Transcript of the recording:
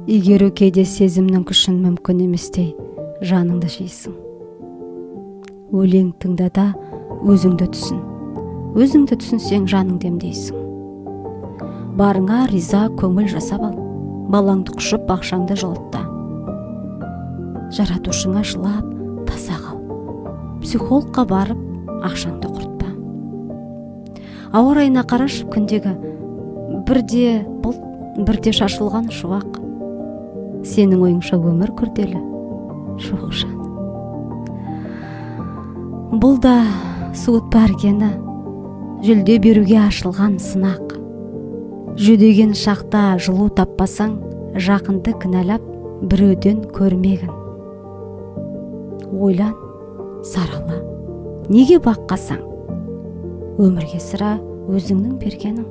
Игеру кейде сезімнің күшін мүмкін еместей, жаныңды жейсің. Өлең тыңда да, өзіңді түсін. Өзіңді түсінсең, жаныңды емдейсің. Барыңа риза көңіл жасап ал. Балаңды құшып, бақшаңды жылытта. Жаратушыңа жылап, таза қал. Психологқа барып, ақшаңды құртпа. Ауа райына қарашы күндегі: бірде бұлт, бірде шашылған шуақ. Сенің ойыңша, өмір күрделі? Жоқ, жан, бұл да суытпа іргені, жүлде беруге ашылған сынақ. Жүдеген шақта жылу таппасаң, жақынды кінәлап, біреуден көрмегін. Ойлан, сарала, неге баққасаң өмірге сірә өзіңнің бергенің.